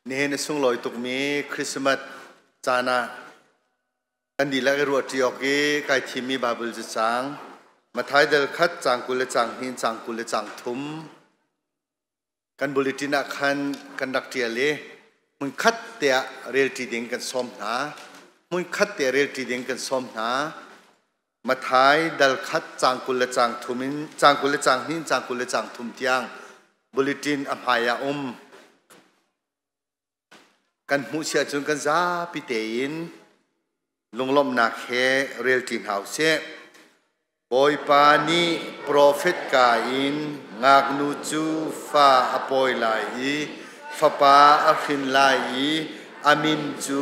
Nihin a sunglawi tukmi Christmas caan ah kan dihlak i ruahṭi awk i kai thimmi Baibal cacang Matthai dal khat caang 20 le caang hnih caang 20 le caang thum kan bulletin ah khan kan rak ṭial i hmunkhat te ah relṭi ding kan sawm hna. Hmunkhat te relṭi ding kan sawm hna. Matthai dal khat caang 20 le caang thum in caang 20 le caang hnih in caang 20 le caang thum tiang bulletin a hmai ah um. Kan hmuh si ahcun kan zapi tein lunglawmhnak he relṭi hna usih. Bawipa nih profet ka in ngaknu cu fa a pawi lai i fapa a hrin lai i a min cu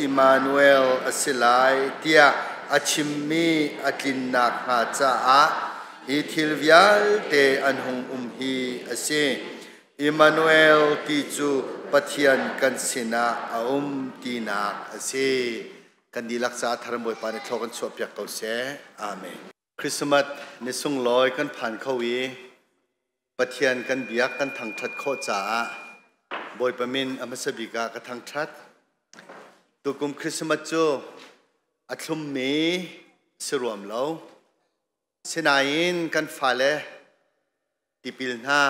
Immanuel a si lai tiah a chimmi a tlin nakhnga caah hi thil vialte an hung um hi a si. Immanuel ti cu Pathian kan sinah a um tinak a si. Kan dihlak caah thar Bawipa nih thlaw kan chuahpiak ko seh. Amen. Christmas ni sunglawi kan phan kho i Pathian kan biak kan thangṭhat khawh caah Bawipa min a hmasa bik ah ka thangṭhat. Tukum Christmas cu a thlummi si ruam lo. Sinain kan fale tipil hna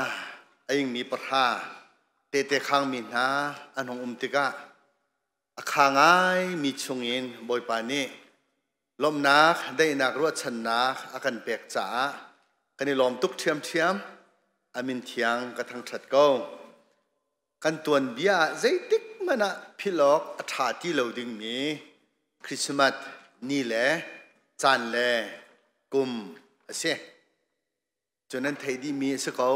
a ingmi pahra tehte khangmi hna an hung um tikah a kha ngaimi chungin Bawipa nih lawmhnak daihnak ruahchannak a kan pek caah kan i lawm tuk ṭhiamṭhiam. A min thiang ka thangṭhat ko. Kan tuanbia ah zeitik hmanh ah philh awk a ṭha ti lo dingmi Christmas ni le caan le kum a si. Cu nan theih dihmi a si ko.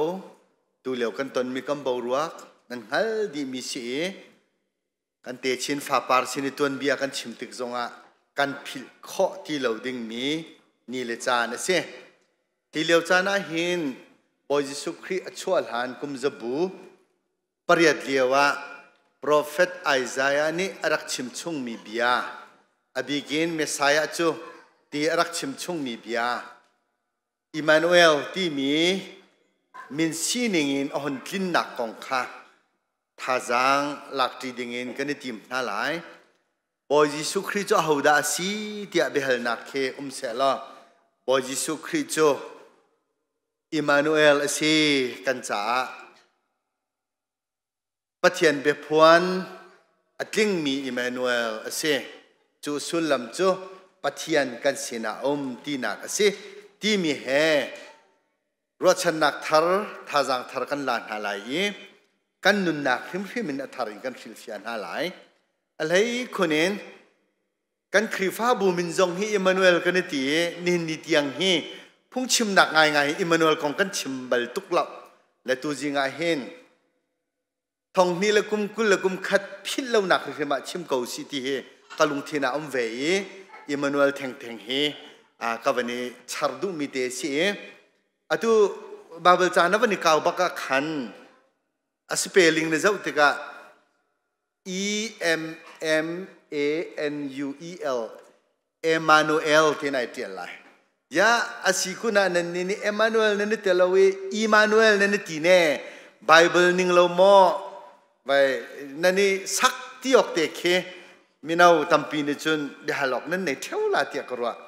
Tulio kan tonmi kan boruak nan hngal dihmi si i kan techin fapar sin i tuanbia kan chim tik zongah kan philh khawh ti lo dingmi ni le caan a si. Hi lio caan ah hin Bawi Jesuh Khrih a chuah hlan kum zabu pariat lio ah profet Isaiah nih a rak chim chungmi bia, a bikin Messiah cu ti a rak chim chungmi bia, Immanuel timi min sining in a hun tlinnak kong kha thazaang lakṭi dingin kan i tim hna lai. Bawi Jesuh Khrih cu ahodah a si tiah biahalnak khi um sehlaw Bawi Jesuh Khrih cu Immanuel a si kan caah. Pathian biaphuan a tlingmi Emmanuel a si. Cu sullam cu Pathian kan sinah a um tinak a si timi he ruahchannak thar, thazaang thar kan la hna lai i kan nunnak hrimhrim in a thar in kan hrilhfiah hna lai. A hlei khun in kan Khrihfabu min zong hi Emmanuel kan i ti i nihin ni tiang hi phungchimnak ngaingai Emmanuel kong kan chim bal tuk lo. Le tu zing ah hin thonghnih le kum 20 le kum khat philh lonak hrimhrim ah chim ko si ti hi ka lungthin ah um ve i Emmanuel thengtheng hi ka van i char duhmi te si i atu Bible ca na van i kau bak ah khan a spelling na zoh tikah E M M A N U E L Emmanuel ti nai ṭial lai. Ya asi kuna nan ni nih Emmanuel nan i tel lo i Emmanuel nan i ti ne Bible ning lo maw vai nan i sak ti awk te khi mino tampi nih cun biahal awk nan nei ṭheo la tiah ka ruah.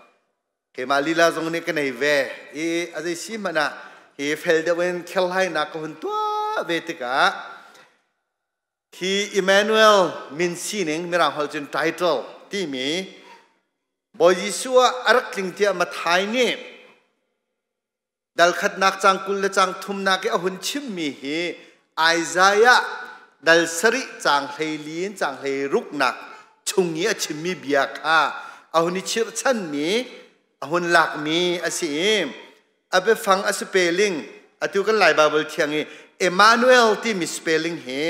Keimah lila zong nih ka nei ve i a zei si hmanh ah hi fel deuh in kherhlainak ka hun tuah ve tikah Hi Emmanuel min sining Mirang holh cun title timi Bawi Jesuh ah a rak tling tiah Matthai nih dal khatnak cang 20 le cang thumnak i a hun chimmi hi Isaiah dal sarih cang 14 in cang 16nak chung i a chimmi bia kha a hun i chirhchanmi a hun lakmi a si i a biafang a spelling atu kan Lai Bible thiang i Emmanuel timi spelling hi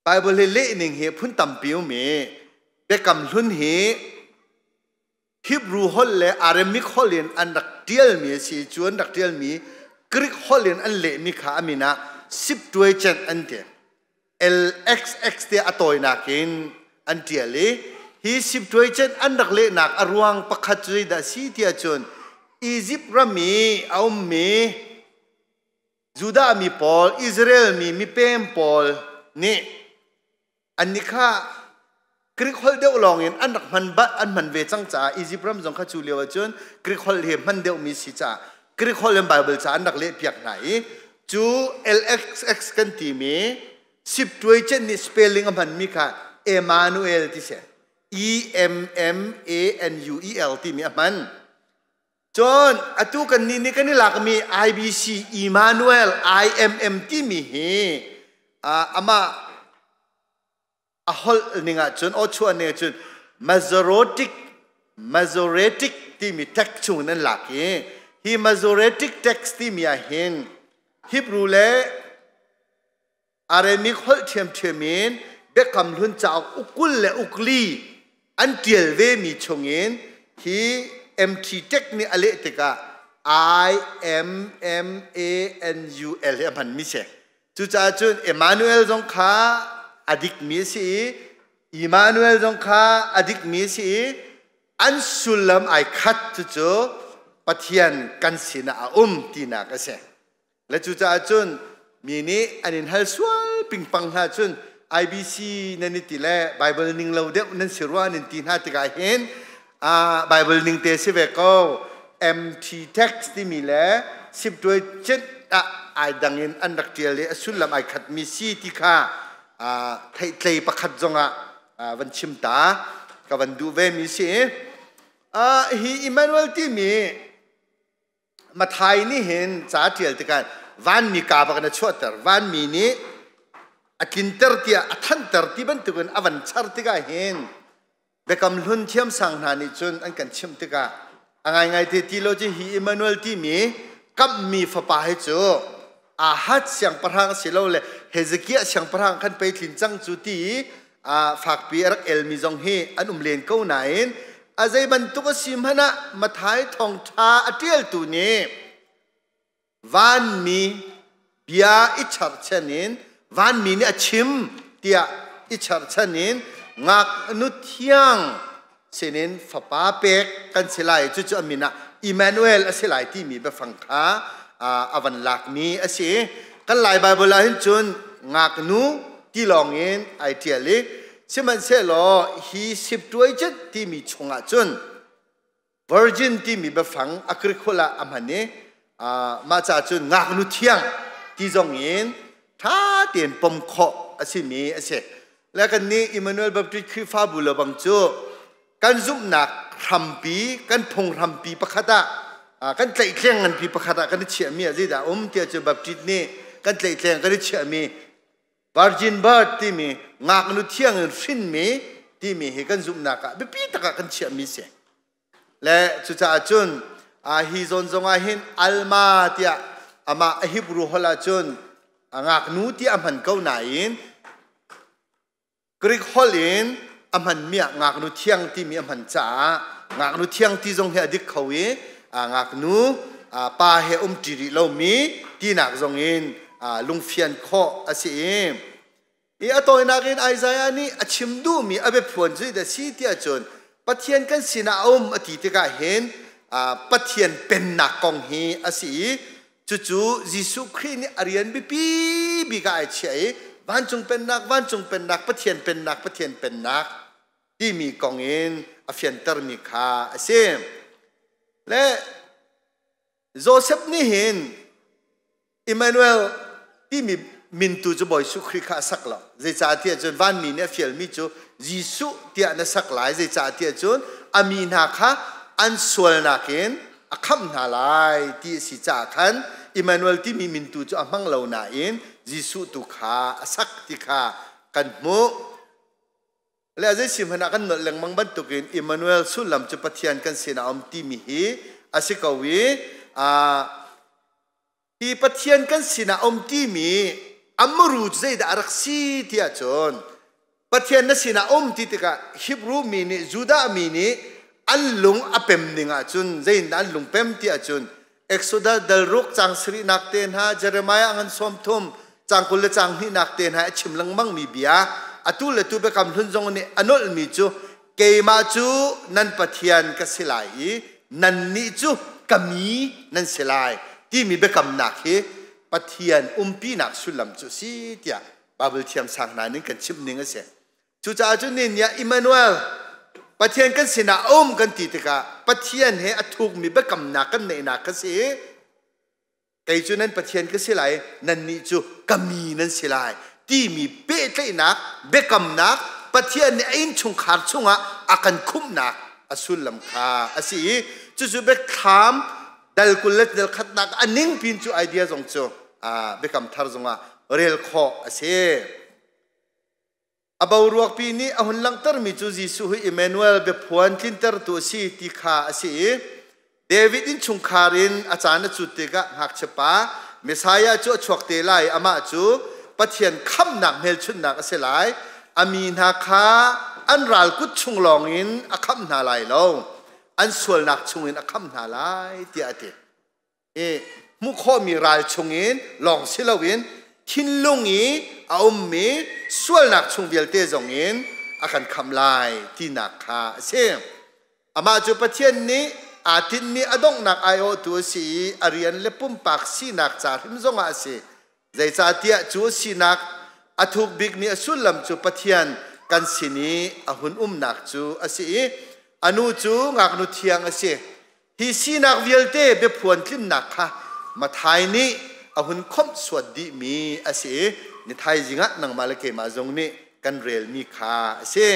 Bible hi leh ning hi phun tampi um i Biakam Hlun hi Hebrew holh le Aramaic holh in an rak tialmi a si cu an rak tialmi Greek holh in an lehmi kha a min ah Septuagint an ti. LXX tiah a tawinak in an ṭial i hi Septuagint an rak lehnak a ruang pakhat cu zeidah a si tiah cun Izipt ram i a ummi Judah mi pawl, Israel mi mipem pawl nih annih kha Greek holh deuh lawngin an rak hman an hman ve cang caah Egypt ram zong kha cu lio ahcun Greek holh he hman deuhmi si caah Greek holh in Bible ca an rak lehpiak hna i cu LXX kan timi Septuagint nih spelling a hmanmi kha Emmanuel ti si. E M M A N U E L timi a hman. Cun atu kan nih nih kan i lakmi IBC Emmanuel IMM timi hi amah a holh ning ahcun aw chuah ning ahcun Masoretic Masoretic timi text chung in an lak i hi Masoretic text timi ah hin Hebrew le Aramaic holh ṭhiamṭhiam in Biakam Hlun cauk ukul le ukli an ṭial vemi chungin hi MT Tech nih a leh tikah I M M A N U L hi a hmanmi si. Cucaah cun Emmanuel zong kha a dikmi a si i Emmanuel zong kha a dikmi a si i an sullam ai khat. Cucu Pathian kan sinah a um tinak a si. Le cucaah cun mi nih an in hal sual pingpang hna cun IBC nan i ti le Bible ning lo deuh nan si rua nan ti hna tikah hin Bible ning te si ve ko. MT text timi le Septuagint ah ai dang in an rak ṭial i a sullam ai khatmi si ti kha theihtlei pakhat zongah van chim ta ka van duh ve mi si. Hi Emmanuel timi Mathai nih hin ca ṭial tikah vanmi ka bak in a chuahter. Vanmi nih a tlinter tiah a thanter ti bantukin a van char tikah hin Biakam Hlun thiamsang hna nih cun an kan chimh tikah a ngaingai te ti lo cu hi Emmanuel timi kamhmi fapa hi cu Ahaz siangpahrang silole Hezekiah siangpahrang khan pei tlin cang cu ti i fakpi a rak elmi zong hi an um len ko nain a zei bantuk a si hmanh ah Matthai thawngṭha a ṭialtu nih vanmi bia i cherhchan in, vanmi nih a chim tiah i cherhchan in, ngaknu thiang sinin fapa pek kan si lai, cucu a min ah Emmanuel a si lai timi biafang kha a van lakmi a si. Kan Lai Bible ah hin cun ngaknu ti lawng in ai ṭial i sihmanhsehlaw hi Septuagint timi chungah cun virgin timi biafang a Greek holh ah a hman i mah caah cun ngaknu thiang ti zong in ṭha tein pom khawh a simi a si. Le kan nih Emmanuel Baptist Khrihfabu le bang cu kan zumhnak hrampi, kan phung hrampi pakhat ah, kan tlaihtleng nganpi pakhat ah kan i chiahmi ah zeidah um tiah cu Baptist nih kan tlaihtleng kan i chiahmi virgin birth timi, ngaknu thiang in hrinmi timi hi kan zumhnak ah biapi tak ah kan chiahmi si. Le cucaah cun hi zawn zong ah hin alma tiah amah a Hebrew holh ah cun a ngaknu tiah a hman ko nain Greek holh in a hmanmi ah ngaknu thiang timi a hman caah ngaknu thiang ti zong hi a dik kho i ngaknu pa he um ṭi rih lomi tinak zong in lungfian khawh a si. I a tawinak in Isaiah nih a chim duhmi a biaphuan cu a si tiah cun Pathian kan sinah a um a ti tikah hin Pathian pennak kong hi a si i cucu Jesuh Khrih nih a rian biapi bik ah ai chiah i vancung pennak, vancung pennak, Pathian pennak, Pathian pennak timi kong in a fiantermi kha a si. Le Joseph nih hin Emmanuel timi min tu cu Bawi Jesuh Khrih kha a sak lo. Zeicahtiah cun vanmi nih a fialmi cu Jesuh tiah na sak lai. Zeicahtiah cun a mi hna kha an sualnak in a khamh hna lai ti a si caah khan Emmanuel timi min tu cu a hmang lo nain Jesuh tu kha a sak ti kha kan hmuh. Le a zei si hmanh ah kan nolh lengmang bantukin Emmanuel sullam cu Pathian kan sinah a um timi hi a si ko i hi Pathian kan sinah um timi a muru cu zeidah a rak si tiah cun Pathian na sinah um ti tikah Hebrew mi nih, Judah mi nih an lung a pem ning ahcun zeiindah an lung pem ti ahcun Exodus dal ruk cang sarihnak te hna, Jeremiah ngan 30 cang 20 le cang hnihnak te hna a chim lengmang mi bia, atu le tu Biakam Hlun zong nih a nolhmi cu keimah cu nan Pathian ka si lai i nannih cu ka mi nan si lai timi biakamnak hi Pathian umpinak sullam cu si tiah. Bible thiam sang hna ning kan chim ning a si. Cucaah cun ni nih Emmanuel Pathian kan sinah a um kan ti tikah Pathian he a thukmi biakamnak kan neihnak kha si i kei cu nan Pathian ka si lai, nannih cu ka mi nan si lai timi pehtlaihnak biakamnak Pathian nih a innchungkhar chungah a kan khumhnak a sullam kha a si i cucu biakthlam dal 20 le dal khatnak a ning pin cu idea zong cu biakam thar zongah rel khawh a si. A boruakpi nih a hun langhtermi cu Jesuh hi Emmanuel biaphuan tlintertu a si ti kha a si i David innchungkhar in a caan a cut tikah ngakchia pa Messiah cu a chuak te lai, amah cu Pathian khamhnak hmelchunhnak a si lai. A mi hna kha an ral kut chung lawngin a khamh hna lai lo, an sualnak chungin a khamh hna lai tiah a ti. I hmuh khawhmi ral chungin lawng si loin thinlung i a ummi sualnak chung vialte zongin a kan khamh lai tinak kha a si. Amah cu Pathian nih aa tinhmi a donghnak aiawhtu a si i a rian le pumpak sinak ca hrim zongah a si. Zeicahtiah cu a sinak a thuk bikmi a sullam cu Pathian kan sin i a hun umnak cu a si i a nu cu ngaknu thiang a si. Hi sinak vialte biaphuan tlinnak kha Matthai nih a hun khawmhsuat dihmi a si i ni thaizing ah nangmah le keimah zong nih kan relmi kha a si.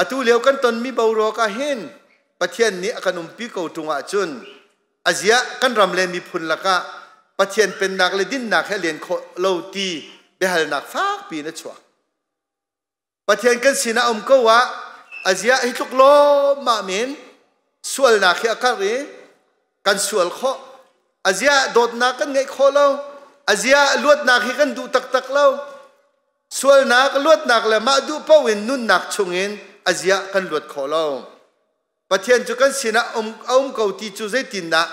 Atu lio kan tonmi boruak ah hin Pathian nih a kan umpi ko ṭung ahcun a ziah kan ram le miphun lakah Pathian pennak le dinnak he len khawh lo ti biahalnak fakpi in a chuak. Pathian kan sinah um ko ah aziah hi tluk lawmmam in sualnak hi a karh i kan sual khawh. Aziah dawtnak kan ngeih khawh lo. Aziah luatnak hi kan duh taktak lo. Sualnak, luatnak le mah duh paoh in nunnak chungin aziah kan luat khawh lo. Pathian cu kan sinah um, a um ko ti cu zeitindah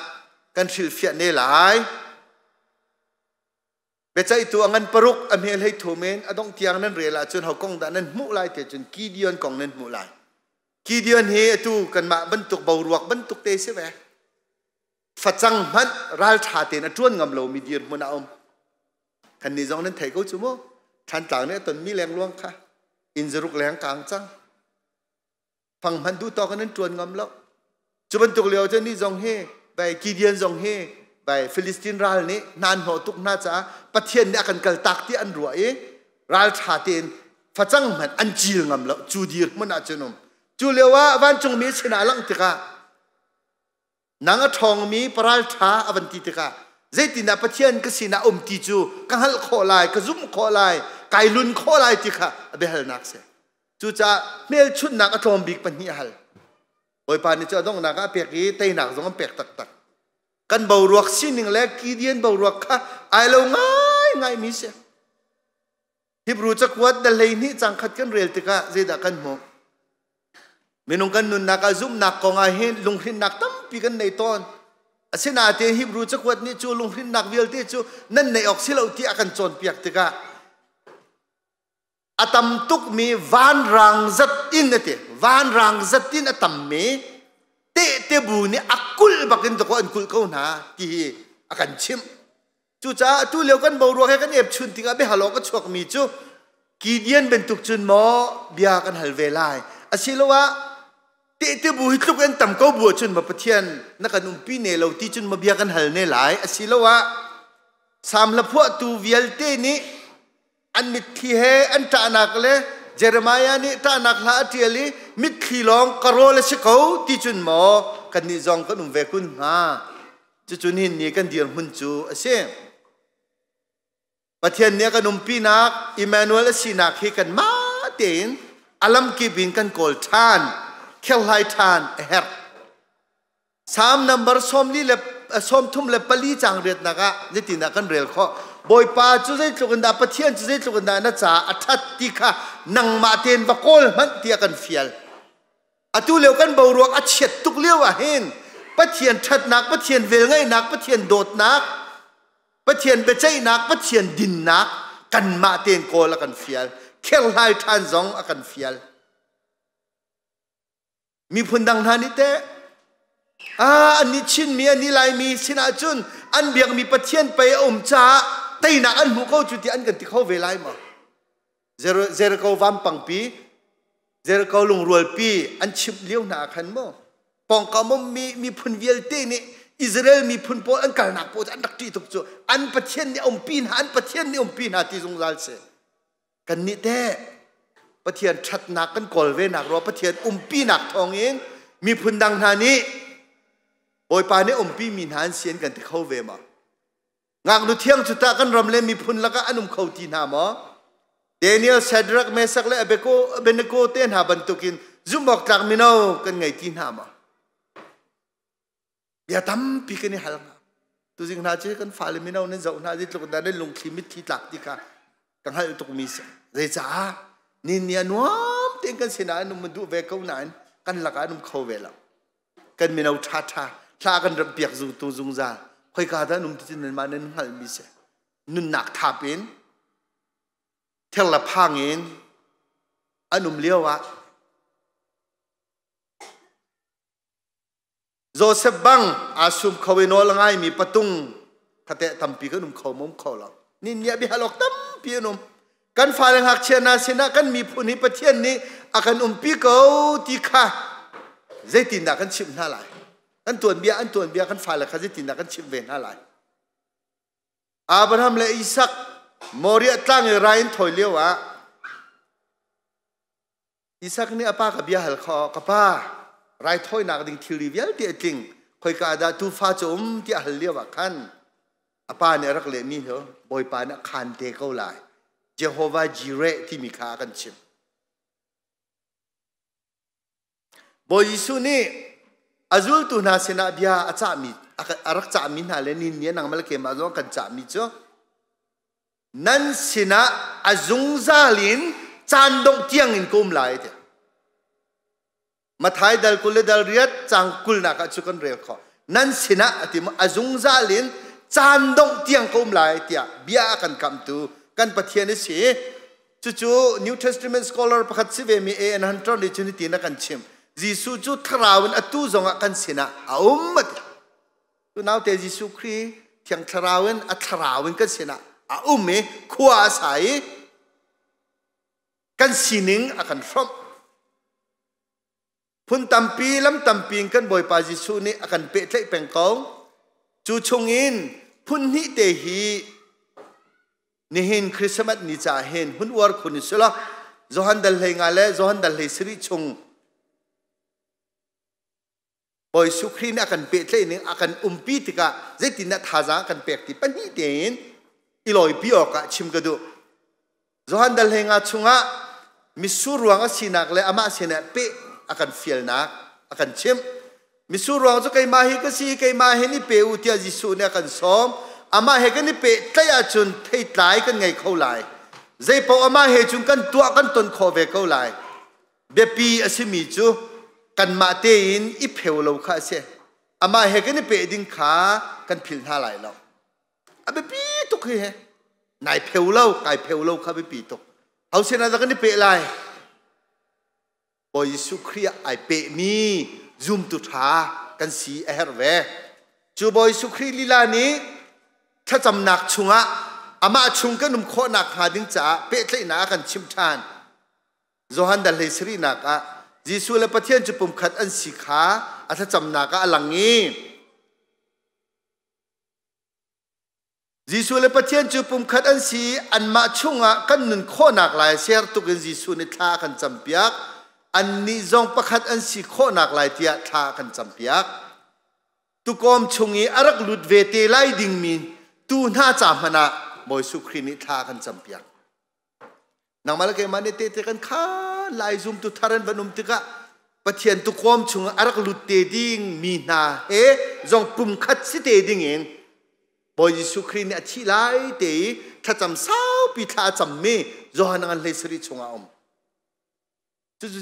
kan hrilhfiah ne lai? Biaceihtu a ngan paruk, a hme 13 in a dongh tiang nan rel ahcun ho kong dah nan hmuh lai ti cun Gideon kong nan hmuh lai. Gideon hi atu kanmah bantuk boruak bantuk te si ve. Facang hmanh ralṭha tein a ṭuan ngam lomi dirhmun a um. Kannih zong nan thei ko cu mu. Thantlang nih a tonmi lengluang kha inn zaruk leng kang cang. Fang hmanh duh tawk in an ṭuan ngam lo. Cu bantuk lio cun ni zong hi vai Gideon zong hi vai Filistin ral nih hna an hnawh tuk hna caah Pathian nih a kan kaltak ti an ruah i ralṭha tein facang hmanh an cil ngam lo cu dirhmun ah cun um. Cu lio ah vancungmi sinah a langh tikah nang a ṭhawngmi paralṭha a van ti tikah zeitindah Pathian ka sinah um ti cu ka hngalh khawh lai, ka zumh khawh lai, kai lun khawh lai ti kha a biahalnak si. Cucaah hmelchunhnak a tlawm bik pahnih a hal. Bawipa nih cu a donghnak ah a pek i teinak zong an pek taktak. Kan boruak sining le Gideon boruak kha ai lo ngaingaimi si. Hebrew cakuat dal 12 cang khat kan rel tikah zeidah kan hmuh? Minung kan nunnak ah zumhnak kong ah hin lunghrinnak tampi kan nei tawn. Asinain Hebrew cakuat nih cu lunghrinnak vialte cu nan neih awk si lo tiah a kan cawnpiak tikah a tam tukmi vanrang zat in a ti. Vanrang zat in a tammi tehte bu nih a kulh bakin dakaw an kulh ko hna ti hi a kan chimh. Cucaah atu lio kan boruak he kan epchun tikah biahal awk a chuakmi cu Gideon bantuk cun maw bia kan hal ve lai asiloah tehte bu hi tluk in tam ko bu ahcun ma Pathian na kan umpi ne lo ti cun ma bia kan hal ne lai asiloah Salm hla phuahtu vialte nih an mitthli he an ṭahnak le Jeremiah nih ṭahnak hla a ṭial i mitthli lawng ka rawl a si ko ti cun maw kannih zong kan um ve kun hnga? Cucu nihin ni kan dirhmun cu a si. Pathian nih a kan umpinak Emmanuel a sinak hi kanmah tein a lamkip in kan kawl ṭhan, kherhlai ṭhan a herh. Salm number 34 caang riatnak ah zeitindah kan rel khawh? Bawipa cu zeitluk in dah Pathian cu zeitluk in dah na caah a ṭhat ti kha nangmah tein va kawl hmanh tiah kan fial. Atu lio kan boruak a chiat tuk lio ah hin Pathian ṭhatnak, Pathian velngeihnak, Pathian dawtnak, Pathian biaceihnak, Pathian dinnak kanmah tein kawl a kan fial. Kherhlai ṭhan zong a kan fial. Miphun dang hna nih teh annih Chinmi, annih Laimi sinah cun an biakmi Pathian pei a um caah Teinak an hmu ko cu ti an kan ti kho ve lai maw? Jericho vampangpi, Jericho lungrualpi an chimh lio hna ah khan maw pawngkam ummi miphun vialte nih Israel miphun pawl an kalnak pawl cu an rak ṭih tuk cu. An Pathian nih a umpi hna, an Pathian nih umpi hna ti zungzal si. Kannih teh Pathian ṭhatnak kan kawl ve nak rua Pathian umpinak thawngin miphun dang hna nih Bawipa nih umpi mi hna an si an kan ti kho ve maw? Ngaknu thiang cu tah kan ram le miphun lakah an um kho ti hna maw? Daniel, Shadrach, Meshach le Abednego te hna bantukin zumhawktlak mino kan ngei ti hna maw? Bia tampi kan i hal hnga. Tuzing hna cu kan fale mino nan zoh hna zeitluk dah nan lungthli mitthli tlak ti kha ka hngalh tukmi si. Zeicah? Nin ni a nuam tein kan sinah an um duh ve ko nain kan lakah an um kho ve lo. Kan mino ṭhaṭha thla kan ramhpiak zungtu zungzal khoika dah an um ti cu nanmah nan hngalhmi si. Nunnak thap in ther le phang in an um lio ah Joseph bang aa sum kho i nawl a ngaimi patung khateh tampi kan um kho mum kho lo. Nin nih bia halok tampi an um. Kan fale ngakchia hna sinah kan miphun hi Pathian nih a kan umpi ko ti kha zeitindah kan chimh hna lai? Kan tuanbia an tuanbia kan fale kha zeitindah kan chimh ve hna lai? Abraham le Isak Moriah tlang i rai in thawi lio ah Isak nih a pa ka bia hal kho, ka pa, raithawinak ding thilri vialte a tling, khoika dah tuufa cu um tiah hal lio ah khan a pa nih a rak lehmi cu Bawipa nih a khaan te ko lai. Jehovah Jireh timi kha a kan chimh. Bawi Jesuh nih a zultu hna sinah bia a cahmi a rak cahmi hna le nin ni nangmah le keimah zong kan cahmi cu nan sinah a zungzal in caan dongh tiang in ka um lai ti. Mathai dal 20 le dal 8 cang 20 nak ah cu kan rel khawh. Nan sinah a ti a zungzal in caan dongh tiang ka um lai tiah bia a kan kamtu kan Pathian a si. Cucu New Testament scholar pakhat si ve mi A.N. Hunter nih cun hitin a kan chimh. Jesuh cu thlarau in atu zongah kan sinah a um a ti. Tu naute Jesuh Khrih Thiang Thlarau in a thlarau in kan sinah a um i khua a sa i kan sining a kan hrawmh. Phun tampi lam tampi in kan Bawipa Jesuh nih a kan pehtlaih peng ko. Cu chungin phun hnih te hi nihin Christmas ni ca hin hun uar khun in sila Johan dal hlei nga le Johan dal hlei sarih chung Bawi Jesuh Khrih nih a kan pehtlaih ning a kan umpi tikah zeitindah thazaang a kan pek ti pahnih tein i lawipi awkah chim ka duh. Johan dal hleinga chungah mitsur ruang a sinak le amah sinah peh a kan fialnak a kan chimh. Mitsur ruang cu keimah hi ka si, keimah hin i pe u tiah Jesuh nih a kan sawm. Amah he kan i pehtlaih ahcun theitlai kan ngei kho lai. Zeipaoh amah he cun kan tuah kan ton khawh ve ko lai. Biapi a simi cu kanmah tein i pheu lo kha a si. Amah he kan i peh ding kha kan philh hna lai lo. A biapi tuk hi he. Nai pheu lo, kai pheu lo kha biapi tuk. Ho sinah dah kan i peh lai? Bawi Jesuh Khrih ah ai pehmi zumtu ṭha kan si a herh ve. Cu Bawi Jesuh Khrih lila nih thlacamnak chungah amah chung kan um khawhnak hnga ding caah pehtlaihnak a kan chimh ṭhan. Johan dal hlei sarihnak ah Jesuh le Pathian cu pumkhat an si kha a thlacamnak ah a lang i Jesuh le Pathian cu pumkhat an si i anmah chungah kan nun khawhnak lai ser tuk in Jesuh nih thla a kan campiak. Annih zong pakhat an si khawhnak lai tiah thla a kan campiak. Tukawm chung i a rak lut ve te lai dingmi tu hna ca hmanh ah Bawi Jesuh Khrih nih thla a kan campiak. Nangmah le keimah nih tehte kan khaan lai zumtu thar an van um tikah Pathian tukawm chungah a rak lut te ding mi hna he zong pumkhat si te ding in Bawi Jesuh Khrih nih a thih lai te i thlacam saupi thla a cammi Johan ngan hlei sarih chungah a um. Cucu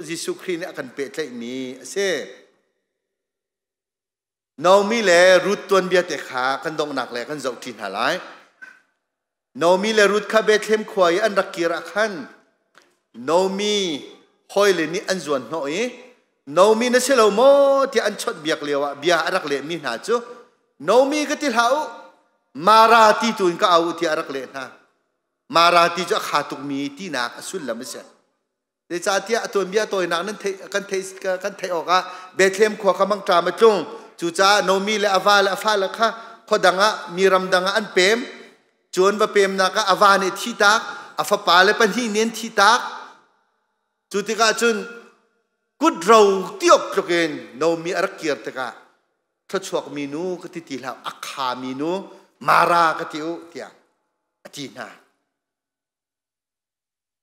Jesuh Khrih nih a kan pehtlaihmi a si. Naomi le Ruth tuanbia te kha kan donghnak le kan zohṭi hna lai. Naomi le Ruth kha Bethlehem khua i an rak kir ah khan Naomi hawile nih an zuan hnawh i Naomi na si lo maw tiah an chawnhbiak lioah bia a rak lehmi hna cu Naomi ka ti hlah u. Mara ti tu in ka au tiah a rak leh hna. Mara ti cu a kha tukmi tinak a sullam a si. Zeicahtiah a tuanbia tawinak nan theih kan theih kan theih awkah Bethlehem khua kha mangṭam a tlung. Cucaah Nomi le a va le a fale kha khua dang ah mi ram dang ah an pem. Cu an va pemnak ah a va nih thi tak, a fapa le pahnih nih an thi tak. Cu tikah cun kutro tiok tluk in Nomi a rak kir tikah thluachuakmi nu ka ti ti hlah, a khami nu Mara ka ti u tiah a ti hna.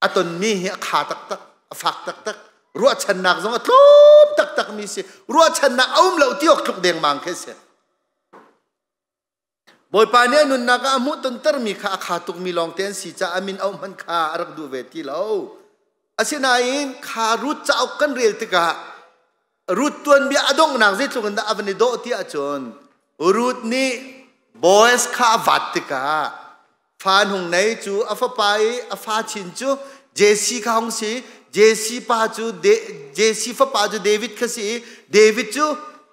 A tonmi hi a kha taktak, a fak taktak, ruahchannak zong a tlawm taktakmi si. Ruahchannak a um lo ti awk tluk dengmang khi si. Bawipa nih a nunnak ah a hmuhtontermi kha a kha tukmi lawngte an si caah a min auh hmanh kha a rak duh ve ti lo. Asinain kha Ruth cauk kan rel tikah Ruth tuanbia a donghnak zeitluk in dah a van i dawh ti ahcun Ruth nih Boaz kha a vat tikah fa an hung nei cu a fapa i a fa chin cu Jesse kha hung si. Jesse pa cu Jesse fapa cu David kha si i David cu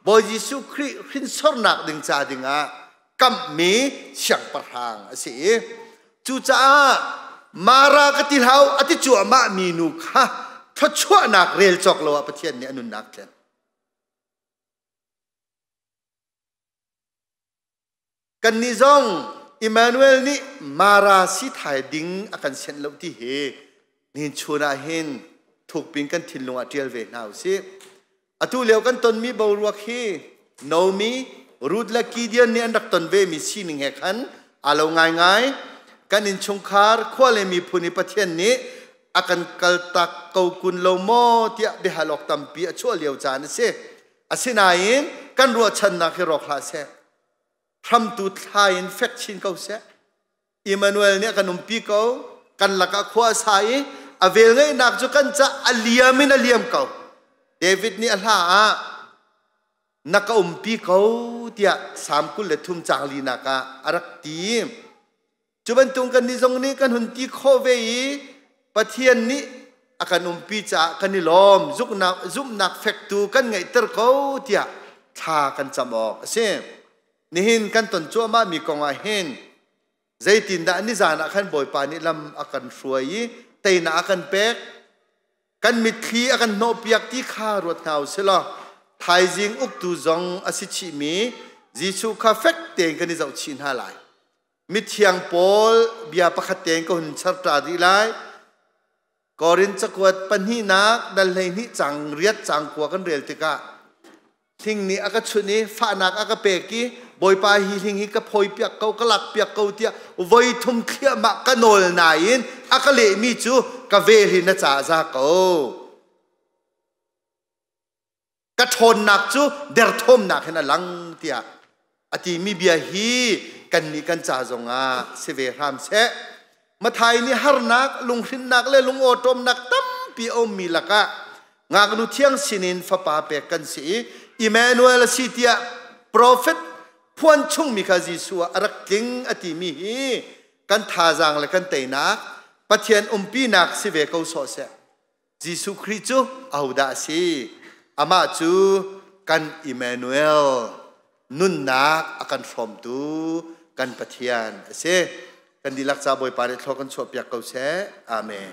Bawi Jesuh Khrih hrinsornak ding ca dingah kamhmi siangpahrang a si i cucaah Mara ka ti hlau a ti cuahmah mi nu kha thluachuahnak rel cawk lo ah Pathian nih a nunnak thlen. Kannih zong Emmanuel nih Mara si thai ding a kan sianh lo ti hi nihin chun ah hin thukpin kan thinlung ah ṭial ve hna usih. Atu lio kan tonmi boruak hi Naomi, Ruth le Gideon nih an rak ton vemi sining he khan aa lo ngaingai. Kan innchungkhar, khua le miphun i Pathian nih a kan kaltak ko kun lo maw tiah biahal awk tampi a chuah lio caan a si. Asinain kan ruahchannak hi rawk hlah seh. Hramtu thla in fek chin ko seh. Emmanuel nih a kan umpi ko. Kan lakah khua a sa i a velngeihnak cu kan ca a liam in a liam ko. David nih a hla ah na ka umpi ko tiah Salm 23 caang linak ah a rak ti. Cu bantuk kannih zong nih kan hun ti khawh ve i Pathian nih a kan umpi caah kan i lawm, zumhnak fektu kan ngeihter ko tiah thla kan cam awk a si. Nihin kan ton cuahmahmi kong ah hin zeitindah nizan ah khan Bawipa nih lam a kan hruai i teinak a kan pek, kan mitthli a kan hnawhpiak ti kha ruat hna u sih law thaizing uktu zong a si chihmi Jesuh kha fek tein kan i zohchih hna lai. Mithiang Paul bia pakhat tein ka hun char ta rih lai. Korin cakuat pahnihnak dal 12 cang riat cang kua kan rel tikah hling nih a ka chunh i fahnak a ka pek i Bawipa hi hling hi ka phawi piak ko ka lak piak ko tiah voi thum thliahmah ka nawl nain a ka lehmi cu ka vel hi na ca za ko. Ka ṭhawnnak cu derthawmnak hin a lang tiah a timi bia hi kannih kan ca zongah si ve hram seh. Mathai nih harnak, lunghrinnak le lungawṭawmnak tampi a ummi lakah ngaknu thiang sinin fapa pek kan si i Emmanuel a si tiah profet phuan chungmi kha Jesuh ah a rak tling a timi hi kan thazaang le kan teinak Pathian umpinak si ve ko sawh seh. Jesuh Khrih cu ahodah a si? Amah cu kan Emmanuel, nunnak a kan hrawmtu kan Pathian a si. Kan dihlak ca Bawipa nih thlua kan chuahpiak ko seh. Amen.